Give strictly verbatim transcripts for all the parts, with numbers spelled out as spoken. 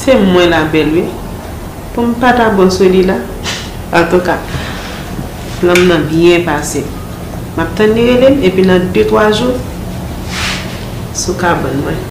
Se mwen la bèl wi. Pou m pa ta bon sou li la. Antouka, plan m nan byen pase. M ap tann li rele m, epi nan de twa jou, sou kabann mwen.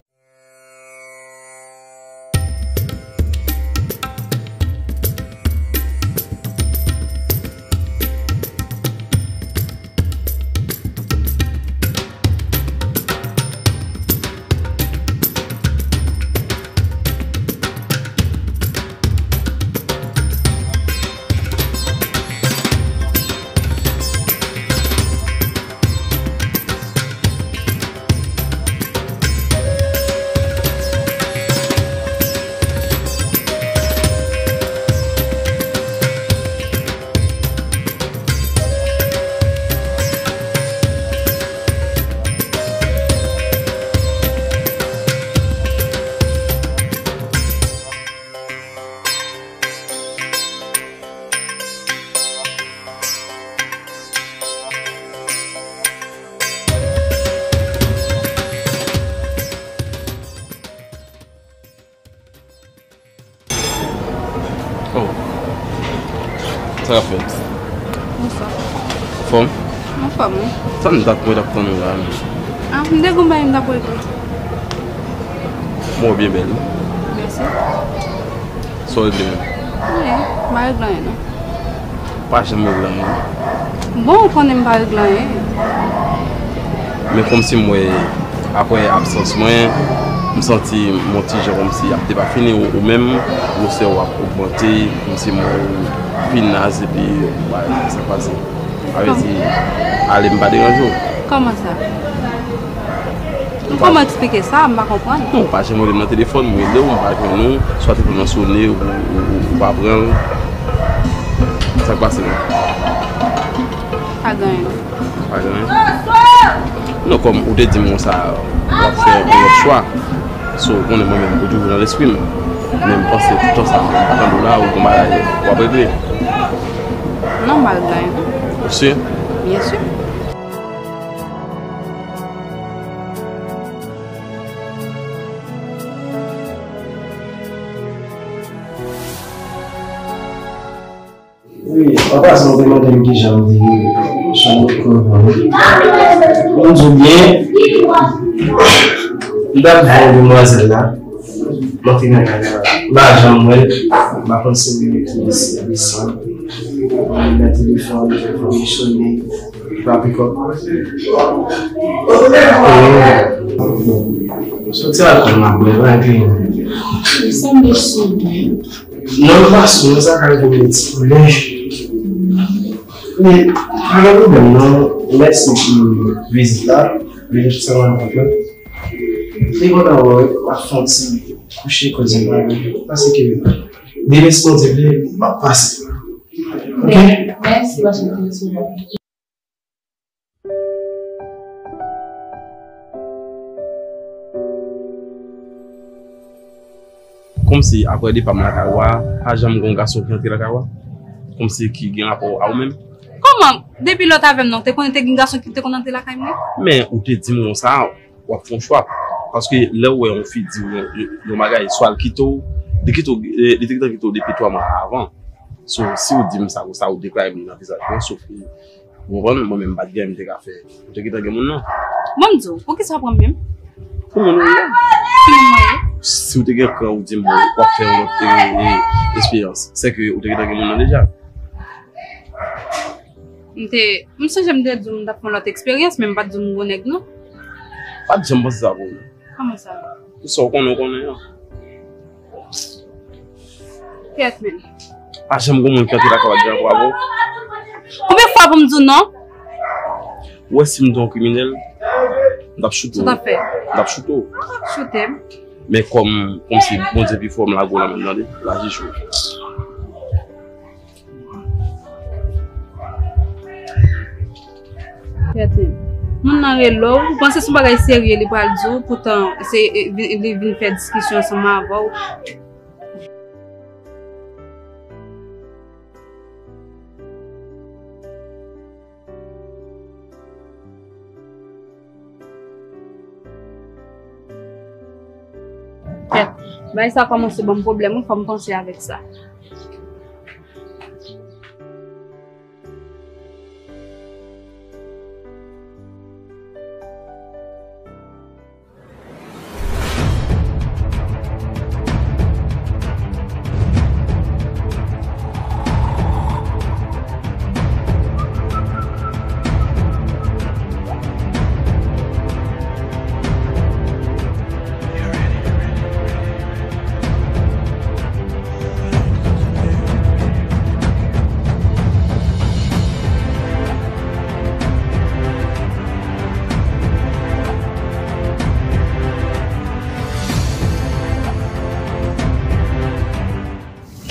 Oh. Sa k ap fèt? Bonswa. Anfòm? Anfòm, wi. Sa m t ap, mwen t ap tann ou la, menm. Ah, m te gon bagay m t ap regle. Mwen byen bèl. Mèsi. Sa w regle menm? Anyen, m pa regle anyen, non. Pa janm regle anyen. Bon, ou konnen m pa regle anyen. Men kòmsi m wè, apre absans mwen, m santi m on ti jan kòmsi ap depafini, ou, ou menm, gwosè w ap ogmante, kòmsi m wè ou pi naz, epi, w, sa k pase. Sa vle di, ale m pa deranje w. Kòman sa? Kòman eksplike sa? M pa konprann. Non, ou pa janm rele m nan telefòn, m rele w, m pa jwenn ou, swa telefòn nan sone, ou, ou, ou, ou pa pran l. Sa k pase menm? Pa gen anyen. Pa gen anyen? Non, kòm ou te di m konsa, w ap fè yon lòt chwa. So, ou konnen mwen menm, ou toujou nan lespri m. Men m panse tout tan sa, m pa tande w la, ou gon bagay w ap regle. Non, m pa regle anyen, non. Ou si? Byen si. Wi, an pasan, ou te mande m kijan m te sou wout pou m vini. Mwen di w byen, m t ap jwenn demwazèl la. Mwen te nan kay la. M pa janm wè l. M pa konn si li rete isit, li desann. Li nan telefòn, telefòn li sone. Li pa pikòp. Soti alkòl m ap bwè, pa gen. Sa m sou mwen. Non, m pa sou, sa ka rive m gen ti koulè. Men, pa gen pwoblèm, non. Mèsi pou vizit la. Vizit sa mwen rankontre. Li kontan wè w, w ap fè yon ti kouche koze m avè w. Paske demen, si Bondye vle, m ap pase. Ok? Mèsi paske w te resevwa m. Kòmsi apre depa m lakay ou a, pa janm gen yon gason ki antre lakay ou a? Kòmsi ki gen rapò a ou menm? Kòman? Depi lè w t avè m nan, w te konnen te gen gason ki te konn antre lakay mwen? Men ou te di m konsa, w ap fè yon chwa. Paske lè w wè yon fi di w yon, yon, yon bagay, swa l kite w, li kite w, li te gentan kite w depi twa mwa avan. So, si w di m sa konsa, ou deklare m li nan vizaj mwen, sof ke, ou konprann, mwen menm m pa t gen anyen m te ka fè. Ou te gentan gen moun nan. Bon, m di w, poukisa w pran m menm? Pou moun ou ye. Ki moun mwen ye? Si w te gen kran, ou di m, w ap fè yon lòt, e, e, esperyans. Sèke ou te gentan gen moun nan deja. M te, m sonje m te di w m t ap fè yon lòt eksperyans, men m pa t di w m gwo nèg, non. Pa t janm panse sa pou ou. Kòman sa? Pou sa w konnen, w konnen an. Kèt men. Pa janm gen moun ki antre lakay w ap di anko avè w. Konbyen fwa pou m di w non? Ou wè si m te yon kriminèl, m t ap choute w. Sa w t ap fè? M t ap choute w. Choute m? Men kòm, kòmsi Bondye pi fò, m lage w la menm, tande? Laji cho. Kèt men. Moun nan rele w, ou panse se yon bagay serye li pral di w, poutan se, e, li, li vin fè diskisyon ansanm avè w. fèt. Bagay sa kòmanse ban m pwoblèm, wi, fò m panse avèk sa.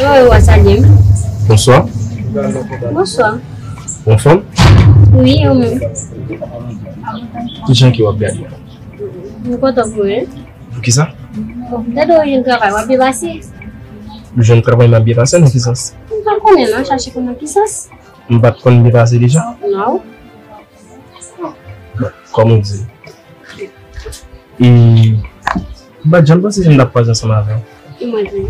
Yo, yo, wa salye m. Bonswa. Bonswa. Ou anfòm? Wi, ou menm? Ki jan ke w ap gade? M kontan pou ou. Poukisa? Bon, m tande w jwenn travay, w ap byen pase? M jwenn travay, m ap byen pase nan ki sans? M pa konnen non, chache konnen ki sans. M pa t konn byen pase deja? Non. Bon, kòm ou di. E m pa t janm panse si m t ap kwaze ansanm avè w. Mwen tou.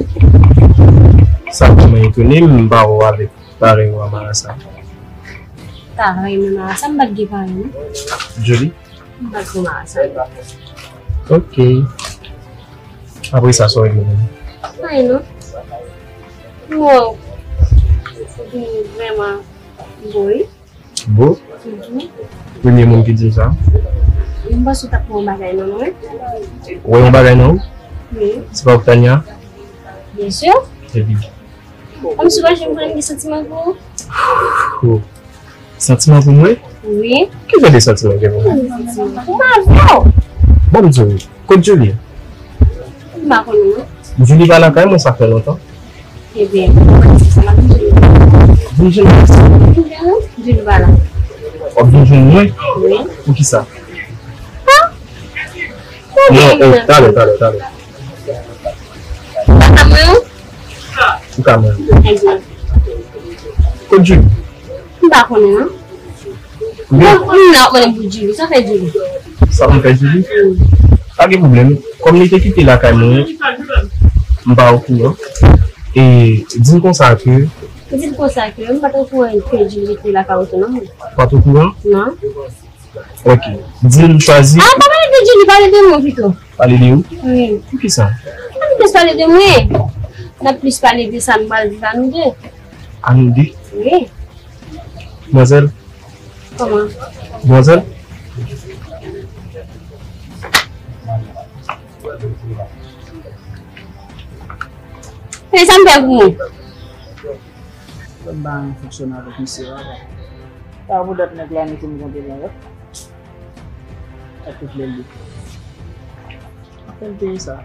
Sa vrèman etone m, m pa wè w avèk parèy ou a marasa. Parèy mwen marasa, m pa t gen parèy non. Julie? M pa t gen marasa. Ok. Apre sa, sa w regle menm? Anyen non. M wè w vin vrèman bo wi. Bo? Mhm. Premye moun ki di m sa. M panse w t ap wè yon bagay nan mwen. Ou wè yon bagay nan ou? Wi. Se pa ou k Tania? Byen si. Epi? Kòmsi w pa janm konnen m gen santiman pou ou? Oh. Santiman pou mwen? Wi. Ki jan de santiman gen pou mwen? Santiman pou m avè w. Bon, m di w, kot Julie? M pa konnen non. Julie pa lakay mwen, sa fè lontan. Ebyen, sa m ap di. Vin jwenn mwen. Vin jwenn mwen. Julie pa la. W ap vin jwenn mwen? Wi. Poukisa? Ha? Non, oh, talè, talè, talè. Ou ka mwen? Ou ka mwen? Ebyen. Kot Julie? M pa konnen non. Bon, m nan ap mande pou Julie. Sa fè Julie? Sa m fè Julie? Wi. Pa gen pwoblèm. Kòm li te kite lakay mwen, m pa okouran. E di m konsa ke. Di m konsa ke m pa t okouran ke Julie te lakay ou tou non. Ou pa t okouran? Non. Ok. Di l m chwazi. Ah, pa pale de Julie, pale de mwen pito. Pale de ou? Wi. Poukisa? Pa nou plis pale de mwen. N ap plis pale de sa nou pral viv a nou de. A nou de? Wi. Manzèl? Kòman? Manzèl? Men sa m fè pou ou? Mwen pa anyen fonksyone avèk misye papa. Sa pou dat nèg la mete m kontre l avèk. Ak tout lè li. Apèl te sa.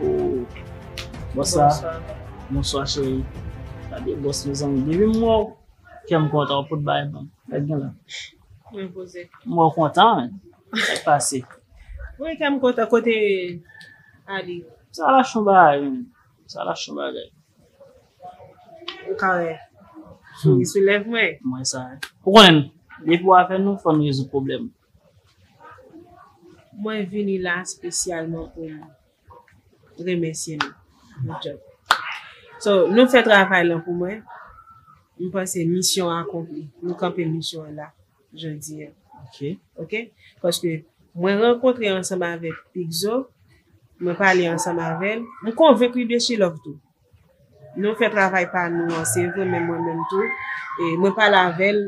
Oh. Bòs la. Bonswa. Bonswa cheri. Gade bòs mezanmi. Depi m wè w, kè m kontan, w pot bagay ban m. Gad gen la. Mwen poze. M wè w kontan, men. Sa k pase? Wi, kè m kontan. Kote Ali? Sa lach yon bagay, men. Sa lach yon bagay. Ou ka wè souri sou lèv mwen. Mwen sa. Ou konnen, depi w avè nou, fò n rezoud pwoblèm. Mwen vini la espesyalman pou m remèsye nou. Good job. So, nou fè travay lan pou mwen. M panse misyon akonpli. Nou kanpe misyon an la jodi a. Ok. Ok? Paske mwen rankontre ansanm avèk Pigzo, mwen pale ansanm avè l. M konvenk li de She Love tou. Nou fè travay pa nou an, se vre, men mwen menm tou. E mwen pale avè l,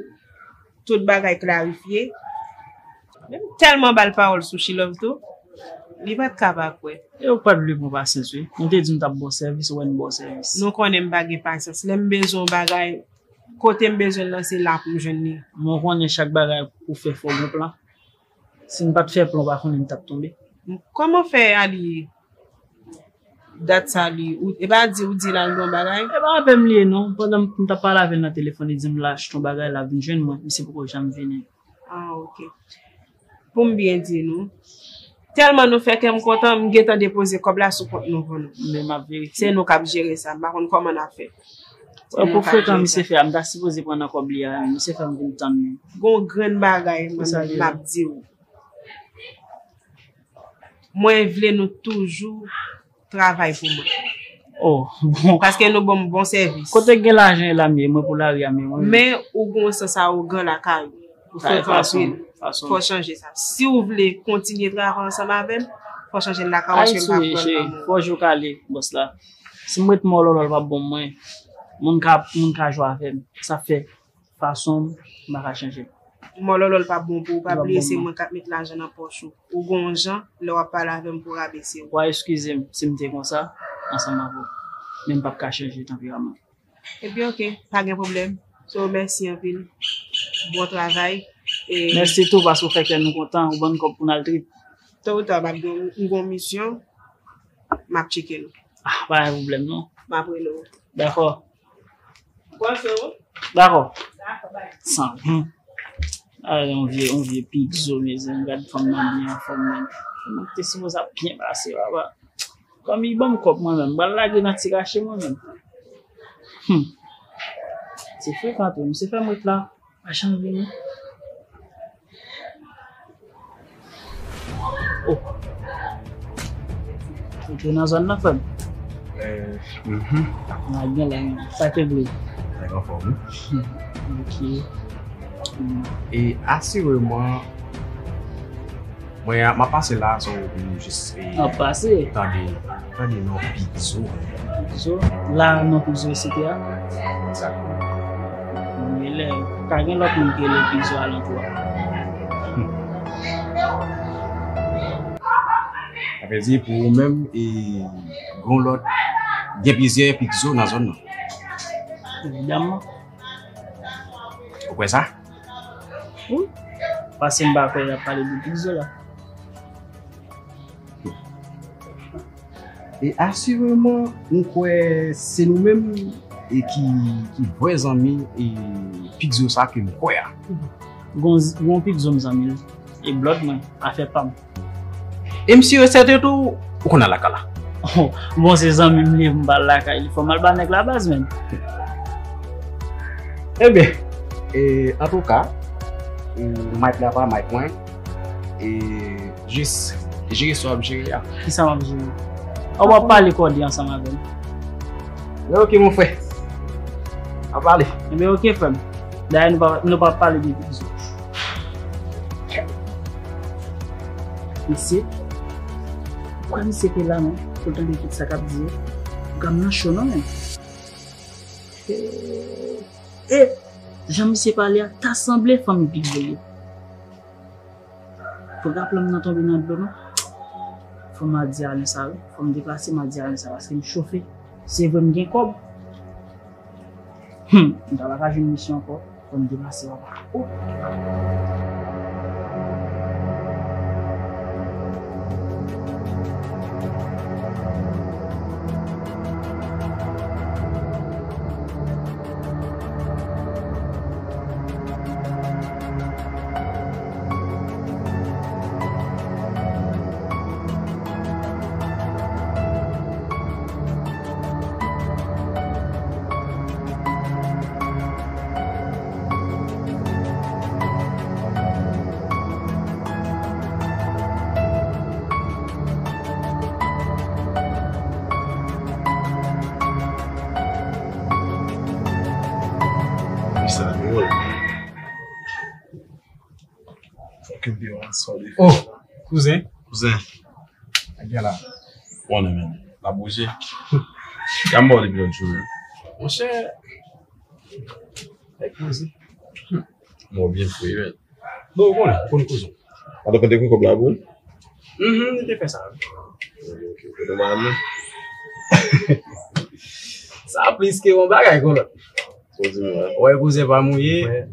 tout bagay klarifye. Men m tèlman ba l pawòl sou She Love tou, li pa t ka pa kwè. E ou pa t vle pran pasyans wi. Ou te di m t ap ba w sèvis, ou wè n ba w sèvis. Nou konnen m pa gen pasyans. Lè m bezwen yon bagay, kote m bezwen l lan, se la pou m jwenn li. Men w konnen chak bagay pou fè fò w gen plan. Si n pa t fè plan, w pa konnen n t ap tonbe. Kòman fè Ali dat sa li? Ou, e pa di ou di l al gen yon bagay? E pa avè m li ye non. Pandan m t ap pale avè l nan telefòn, li di m l achte yon bagay, l ap vin jwenn mwen. Misye poko janm vini. Ah, ok. Pou m byen di nou, tèlman nou fè kè m kontan, m gentan depoze kòb la sou kont nou pou nou. Men m ap verifye. Se nou k ap jere sa. M pa konn kòman n ap fè. Wè, pou frekan misye fè a, m ta sipoze pran nan kòb li a, misye fè m vin tann li. Gon grenn bagay mwen m ap di w. Mwen vle nou toujou travay pou mwen. Oh, bon. Paske nou ban m bon sèvis. Kote gen lajan e la m ye, mwen pou lari a m ye, mwen. Men ou gon sans awogan lakay ou. Ou fè fason, anpil. Fason. Fò chanje sa. Si w vle kontinye travay ansanm avè m, fò chanje l lakay ou, paske m pa pran l nan men w. Fò jou kale, bòs la. Si m ret mòlòlò, l p ap bon mwen. Moun ka, moun ka jwe avè m. Sa fè fason m pa ka chanje. Mòlòlò l p ap bon pou ou, pa bliye se mwen k ap met lajan nan pòch ou. Ou gon jan, lè w ap pale avè m pou w rabese w. W a eskize m si m te konsa ansanm avè w. Men m p ap ka chanje tanperaman. Ebyen, oke, pa gen pwoblèm. So, mèsi anpil. Bon travay. E mèsi tou paske w fè kè nou kontan, ou ban n kòb pou n al trip. Tòtò, m ap gen, m gon misyon, m ap tcheke nou. Ah, pa gen pwoblèm non. M ap rele w. Dakò. Dakò. Dakò, bay. San, hmm. Ah, yon vye, yon vye pigzo, mezanmi. Gad fanm nan byen anfòm, menm. Mwen te sipoze ap byen pase, papa. Kòm li ban m kòb mwen menm, m pral lage nan ti rache mwen menm. Hmm. Se frekan tou, misye fè m ret la. Pa janm vini. Oh. Ou te nan zòn nan, frè m? Eh, mhm. Nan gen la, sa te vle. Nèg anfòm, wi. Hmm. Ok. Hmm. E asireman, mwen, m ap pase la, so, m jis, e, ap pase. Tande, tande non Pigzo. Pigzo? La, non Pigzo isit la? Egzakteman. Men lè, ka gen lòt moun ki rele Pigzo alantou a. Hmm. Sa vle di, pou ou menm, e, gon lòt, gen plizyè Pigzo nan zòn nan? Evidaman. Ou kwè sa? Wi. Paske m pa kwè y ap pale de Pigzo la. E asireman, m kwè se nou menm e ki, ki vrè zanmi e Pigzo sa ke m kwè a. Gon, gon Pigzo m zanmi l. E blòd mwen, afè pa m. E m si e sèten tou, ou konn al lakay la. Bon, se zanmi m li, m pa al lakay li. Fò m al ba nèg la baz, menm. Ebyen, e, antouka, e, mic la pa mic mwen. E, jis, jere sa w ap jere a. Kisa m ap jere? Ou p ap pale kòde ansanm avè m? Men oke, mon frè. N a pale. Ebyen, oke, frè m. Dayè, nou pa, nou pa pale de Pigzo. Mesye, ou kwè misye te la, non? Pou l tande tout sa k ap di yo? Gam nan cho, non, men. E, e, jan misye pale a, ta sanble fanmi Pigzo ye. Fòk raplanm nan tonbe nan dlo, non. Fò m al di Alen sa, wi. Fò m deplase, m al di Alen sa, paske m chofe. Se vre, m gen kòb. Hmm, m ta pa ka jwenn misyon ankò. Fò m deplase, papa. Oh! Sa dròl. Fòk yo di yon sòl efè. Oh, kouzen. Kouzen. Nèg la. Konnen, men. L ap bouje. Gade m ba w depi lòt jou, men. Monchè. Nèg poze. Bon, byen fre, men. Bon, ou konnen, konn kouzen. Atò, kote kou kòb la pou ou? Mhm, li te fè sa. Ok, ok, ok, nòmal, non? Sa plis ke yon bagay, konnen. Ou di mwen. Wè, kouzen pa mouye.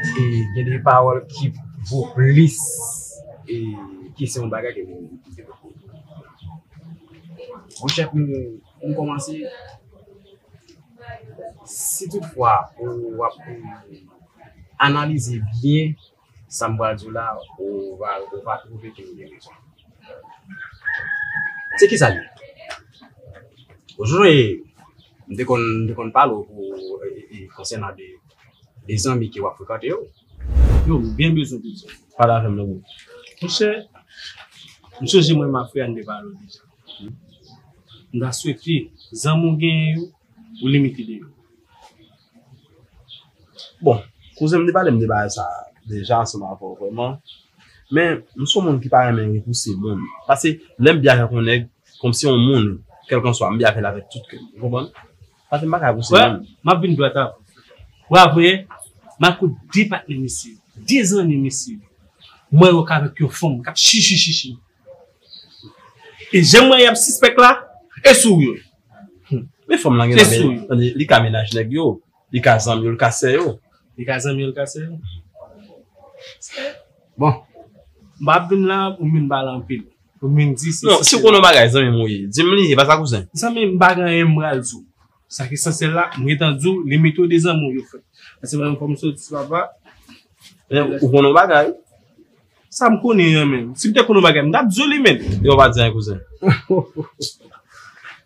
E gen de pawòl ki vo plis, e, ke se yon bagay ke moun ki te poko. Monchè, pou m, pou m kòmanse, si toutfwa ou ap analize byen sa m pral di w la, ou va, ou va twouve ke m gen rezon. Se kisa l ye? Ou sonje, m te konn, m te konn pale w pou, e, e, konsènan de, de zanmi ke w ap frekante yo. Yo, m byen bezwen pou di w. Pale avè m, non, bro. Monchè, m M sonje mwen m ak frè a n te pale w deja. M ta swete zanmi w genyen yo, ou limite de yo. Bon, kouzen m te pale m de bagay sa deja ansanm avè w vrèman. Men, m se yon moun ki pa renmen repouse moun. Paske lè m byen avèk yon nèg, kòmsi yon moun, kèlkanswa, m byen avè l avèk tout kè m. Ou konprann? Paske m pa ka repouse moun. M ap vin dwat avè w. Ou ap wè, m al kot de patnè misye, de zanmi misye. M wè yo k avèk yon fanm, k ap chichi chichi. E jan m wè y ap sispèk la, e sou yo. Men fanm lan gen, tande, li ka mennaj nèg yo, li ka zanmi yo, li ka sè yo. Li ka zanmi yo, li ka sè yo. Bon. M pa vin la pou m vin pale anpil. Pou m vin di se. Non, si w konnen yon bagay, zanmi m ou ye, di m li, e pa sa kouzen. Zanmi m, m pa gen anyen m pral di w. Sa ki esansyèl la, m gentan di w, limite w de zanmi w yo fè. Paske mwen menm fò m soti papa. Men ou konnen yon bagay. Sa m konnen an menm. Si m te konnen yon bagay, m t ap di w li menm. Yo pa di anyen kouzen.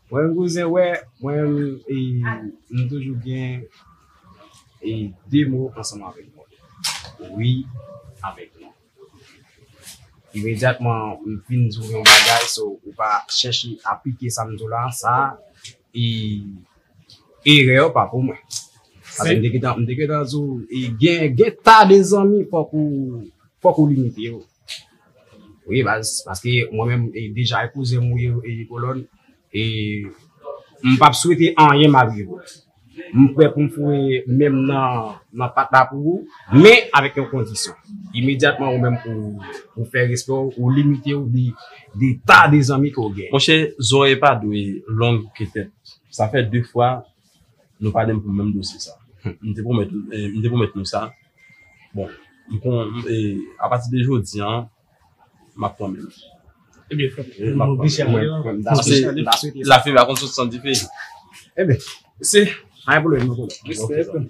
Mwen menm kouzen, wè, mwen menm, e, m toujou gen, e, de mo ansanm avèk mwen. Wi, avèk non. Imedyatman, m fin di w yon bagay, so, ou pa chèche aplike sa m di w la, sa, e, erè pa pou mwen. Paske m te gentan, m te gentan di w, e, gen, gen ta de zanmi, fòk ou, fòk ou limite yo. Wi, baz, paske mwen menm, e, deja, e kouzen m ou ye, e, Kolòn, e, m p ap swete anyen m al rive. M prè pou m foure men m nan, nan pat la pou ou, men avèk yon kondisyon. Imedyatman, ou menm, ou, ou fè respè w, ou limite w de, de ta de zanmi ke w gen. Monchè, zòrèy pa dwe long ke tèt. Sa fè de fwa, nou pale m pou menm dosye sa. M te pwomèt, eh, m te pwomèt nou sa. Bon, m kon, eh, apati de jodi a, m ap pran men l. Ebyen, frè m, m oblije ale. Paske lafimen pa konn sot san dife. Ebyen, se pa yon pwoblèm, non, pwoblèm. Respè, frè m.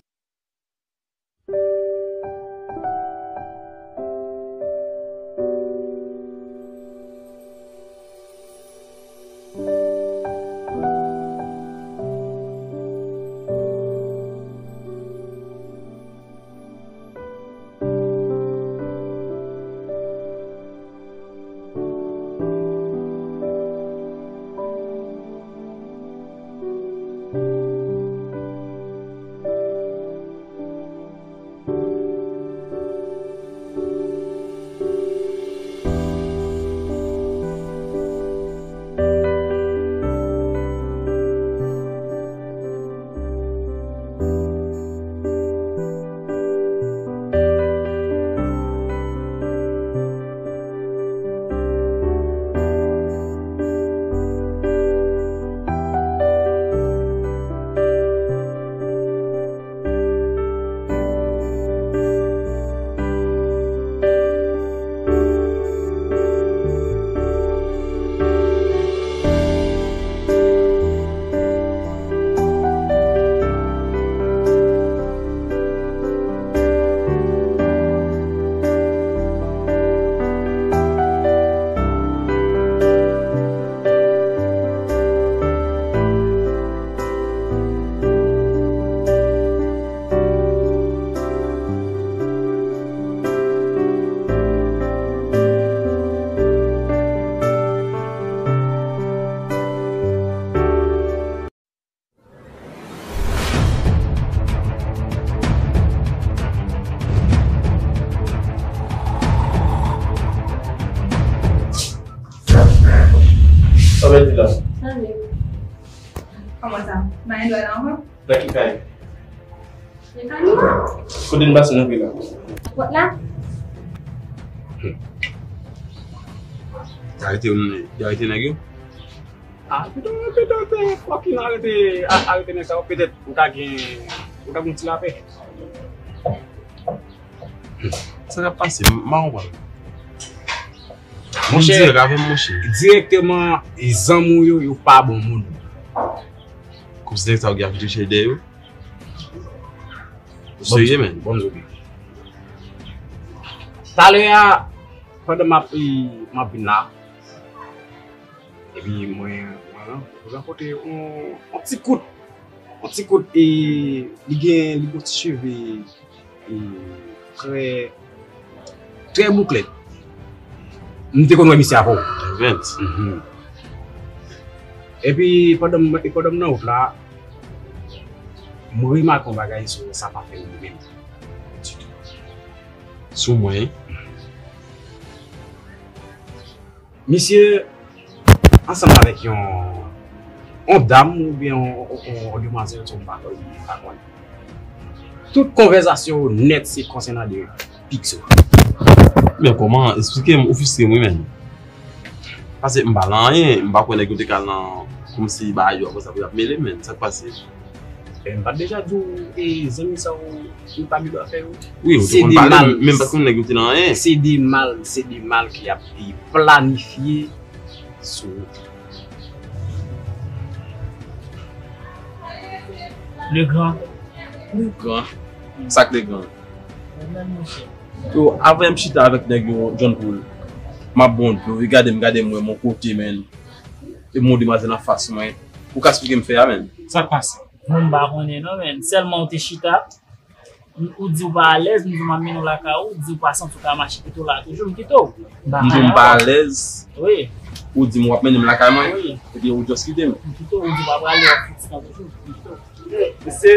Sa w ap di la? Tande. Kòman sa? Mayen dwèt la ankò? Nan ki kay? Nan kay nou an. Kote n pase nan vil la? Pòt la. Y arete, y arete nèg yo? Ah, pito, pito, te fucking arete, a-, arete nèg sa yo, petèt, ou ta gen, ou ta gen ti lapè. Sa k ap pase? M pa konprann. Vin dirèk avè m, monchè. Dirèkteman, e zanmi w yo, yo pa bon moun. Kòm se nèg sa yo ki ap chèche dèyè yo. Ou serye, menn? Bon, m di w. Talè a, pandan m ap, e, m ap vin la, epi mwen, mwen ran-, rankontre yon, yon ti kout, yon ti kout, e, li gen, li gen yon ti cheve, e, trè, trè boukle. M te konn wè misye avè w. Event. Mhm. Epi pandan m, pandan m nan wout la, m remake yon bagay sou sa pa fè li menm ditou. Sou mwen? Misye ansanm avèk yon, yon dam oubyen yon, yon, yon demwazèl, sa m pa konn, m pa konn. Tout konvèsasyon yo nèt se konsènan de Pixo. Men kòman? Eksplike m, ou fristre m wi, menn. Paske m pa nan anyen, m pa kwè nèg yo te ka nan kòmsi bagay yo apre sa pou y ap mele, menn. Sa k pase? E m pa t deja di w, e zanmi sa w, ou pa gen dwa fè yo? Wi, ou te konn pale, men m pa t konn nèg yo te nan anyen. Se de mal, se de mal ki ap, e, planifye sou wout. Legran. Legran? Sa k Legran? Yo, apre m chita avèk nèg yo, John Paul, m ap bon dlo, yo gade m, gade m, wè m yon kote, menn. E m yon demwazèl anfas mwen. Ou ka eksplike m fè a, menn? Sa k pase? Mwen, m pa konnen non, menn. Sèlman ou te chita, ou di ou pa alèz, m di w m ap mennen w lakay ou, ou di ou pa santi w ka mache kite w la toujou, m kite w. M pa alèz. Wi. Ou di m w ap mennen m lakay mwen, wi, epi ou just kite m. M kite w, ou di w pa prale, w ap fè ti tan toujou, m kite w. Se,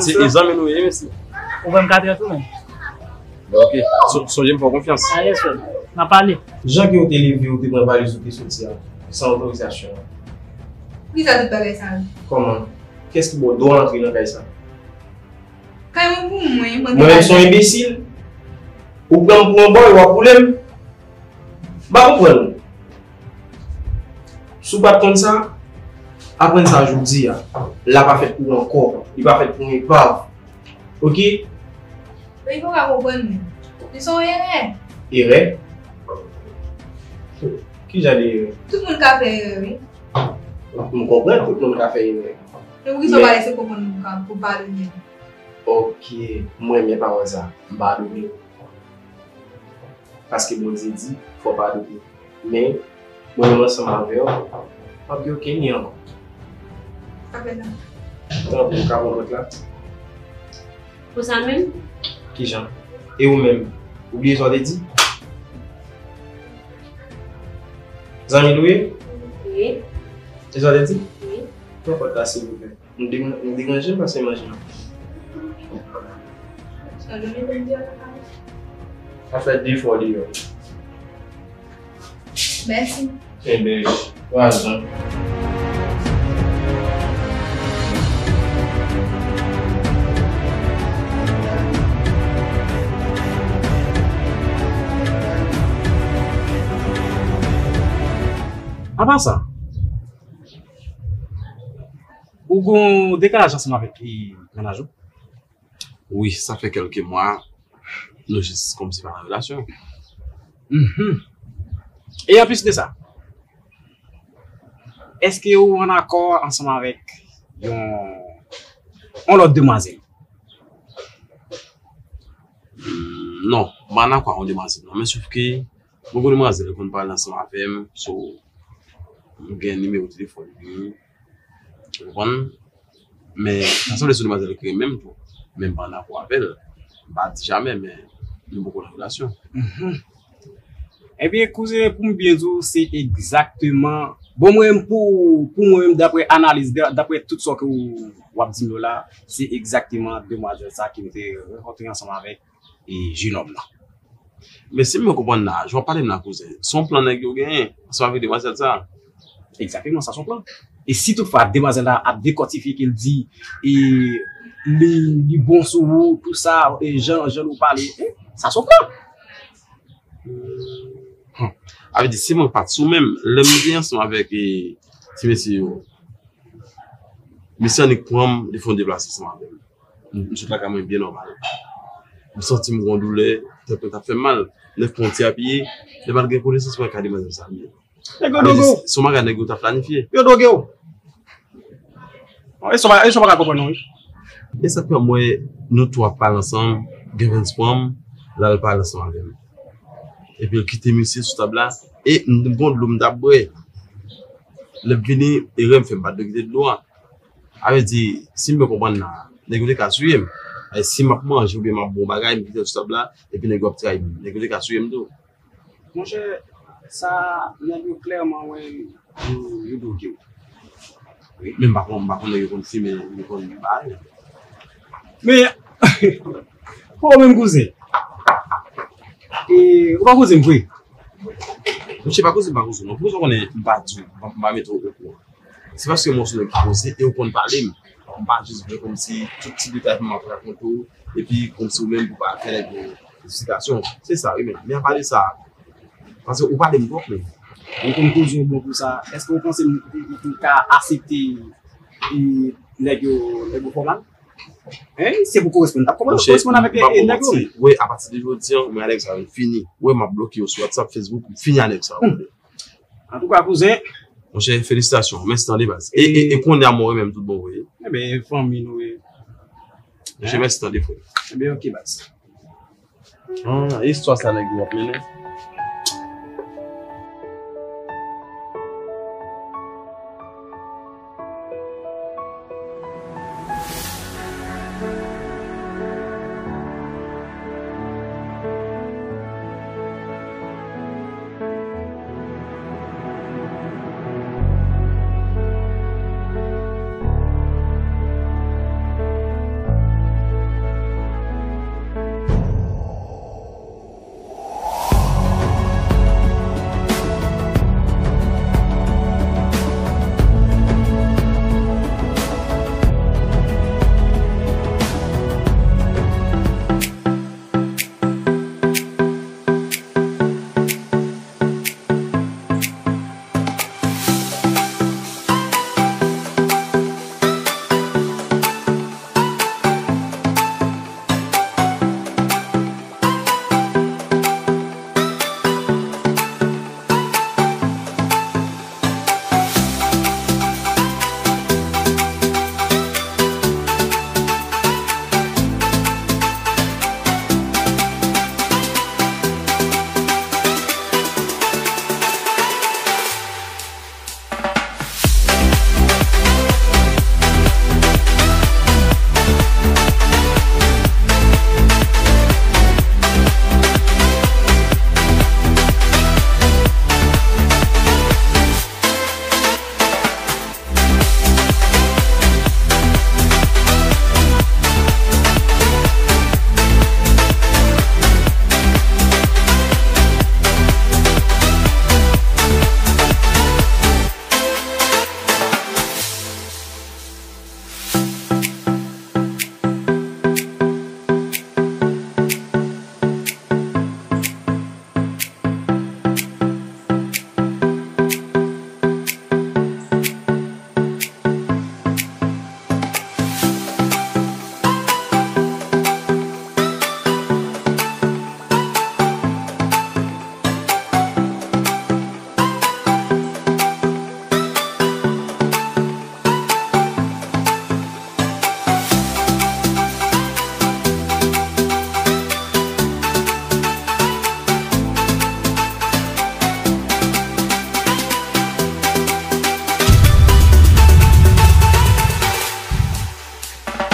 se zanmi nou ye, mesye. Ou wè m ka trè tou, menn. Ok. So-, sonje m fè w konfyans. Alèz, frè m. N a pale. Jan ke w te leve, w te pran valiz ou te soti a, san otorizasyon an. Poukisa tout bagay sa yo? Kòman? Kiyès ki ba w dwa antre nan kay sa? Kay mwen pou mwen, mwen te... Mwen menm se yon enbesil? Ou pran m pou yon bòy, w ap boule m? M pa konprann. Si w pa t konn sa, aprann sa jodi a. L ap pa fèt pou ou ankò. Li pa fèt pou yon epav. Ok? Li pa ka konprann mwen. Li se yon erè. Erè? Ki jan de erè? Tout moun ka fè erè, wi. M konprann, tout moun ka fè erè. Men poukisa w pa lese konprann pou padone m? Ok, mwen renmen pawòl sa. M padone w. Paske Bondye di, fò w padone. Men, mwen menm ansanm avè w, m ap gen okenn lyen ankò. Sa fè sa. Tanpri, ou ka pran pòt la. Pou sa menm? Kijan? E ou menm? Ou bliye sa w te di? Zanmi l ou ye? Wi. E sa w te di? Wi. Pran pòt la, silvouplè. M deran-, m deranje m pase manje an. Sa fè de fwa deyò. Mèsi. Enben, twa zan. Apa sa, ou gon dekalaj ansanm avèk, e, mennaj ou? Wi, sa fè kèlke mwa, nou jis kòmsi pa nan relasyon. Mhm. E anplis de sa, èske ou ann akò ansanm avèk yon, yon lòt demwazèl? Hmm, non, m pa ann akò ak yon demwazèl, non. Men sof ke, mwen gon demwazèl ki konn pale ansanm avè m, so, m gen nimewo telefòn li. Ou konprann? Men, sa sanble se yon demwazèl ki renmen m tou. Men m pa ann akò avè l. M pa di jamè, men nou poko nan relasyon. Mhm. Ebyen, kouzen, pou m byen di w, se egzakteman, bon, mwen menm, pou, pou mwen menm, daprè analiz, da-, daprè tout sa ke w, w ap di m yo la, se egzakteman demwazèl sa ke m te rankontre ansanm avèk, e, jenòm nan. Men si m byen konprann la, jan w ap pale m la, kouzen, se yon plan nèg yo genyen ansanm avèk demwazèl sa. Egzakteman, sa se yon plan. E si toutfwa demwazèl la ap dekòtifye ke l di, e, li, li bon sou ou, tou sa, e, jan, jan nou pale, e, sa se yon plan. Hmm. A vle di, si mwen pa t sou menm, lè m te ansanm avèk, e, ti mesye yo, mesye annik pran m, li fè yon deplasman ansanm avè m. M, m sot lakay mwen byen nòmal. M santi m gon doulè, tèt mwen t ap fè m mal. Nèk pran yon ti apiye, lè m al gen konesans mwen ka demwazèl sa byen. Nèg yo doge w. Se yon bagay nèg yo t ap planifye. Yo doge w. E sa w pa, e sa w pa ka konprann non, wi. E sa k fè m wè nou tou ap pale ansanm, Gevens pran m, l al pale ansanm avè m. Epi l kite misye sou tab la, e m t gon dlo m t ap bwè. Lè m vini, erè m fè m pa t dwe kite dlo a. A vle di, si m byen konprann la, nèg yo te ka touye m. E si m ap manje oubyen m ap bwè yon bagay, m kite l sou tab la, epi nèg yo ap trayi m. Nèg yo te ka touye m tou. Monchè, Sa, nèg yo klèman wè yo, yo bloke w. Wi, men m pa konn, m pa konn nèg yo konn fimen, yo konn bay. Men, pou ou menm kouzen, e, ou pa kouzen m vre? Monchè, pa koze, pa koze non. Pou sa w konnen m pa di w, m pa, m pa mete w okouran. Se paske m wè w se yon nèg ki poze e w konn pale m. M pa jis vle kòmsi tout ti detay pou m ap rakonte w, epi kòmsi ou menm pou pa fè nèg yon esplikasyon. Se sa, wi, men, men apa de sa, paske ou pale m twòp, men. Ou konn koze w bon pou sa, èske ou panse m, m, m ka aksepte, e, nèg yo, nèg yo fòmal? Hein? Se pou koresponn, t ap koresponn avèk, e, nèg yo. Wi, apati de jodi an, mwen a nèg sa yo fini. Wi, m ap bloke yo sou WhatsApp, Facebook, m fini a nèg sa yo. Antouka, kouzen. Monchè, felisitasyon. Mèsi tande, baz. E, e, e kounye a, mwen menm, tout bon, wi. Ebyen, fanmi nou ye. Monchè, mèsi tande, frè. Ebyen, ok, baz. Ah, istwa sa nèg yo ap mennen.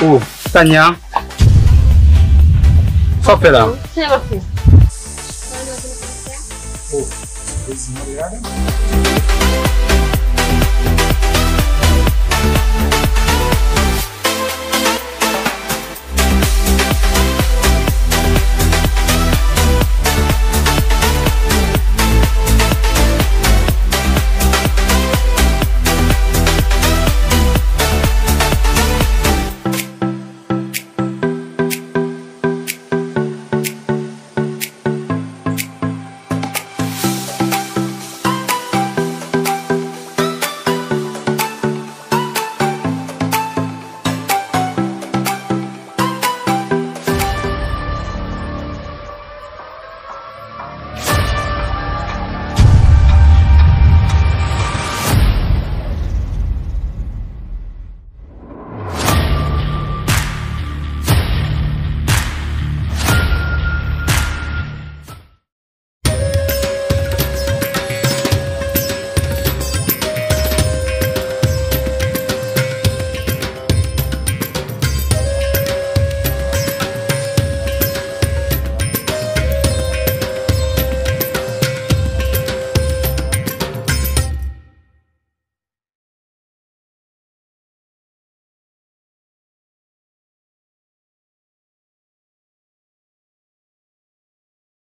Oh, Tania. Sa w ap fè la? Sa w ap fè? Oh, mwen te gade.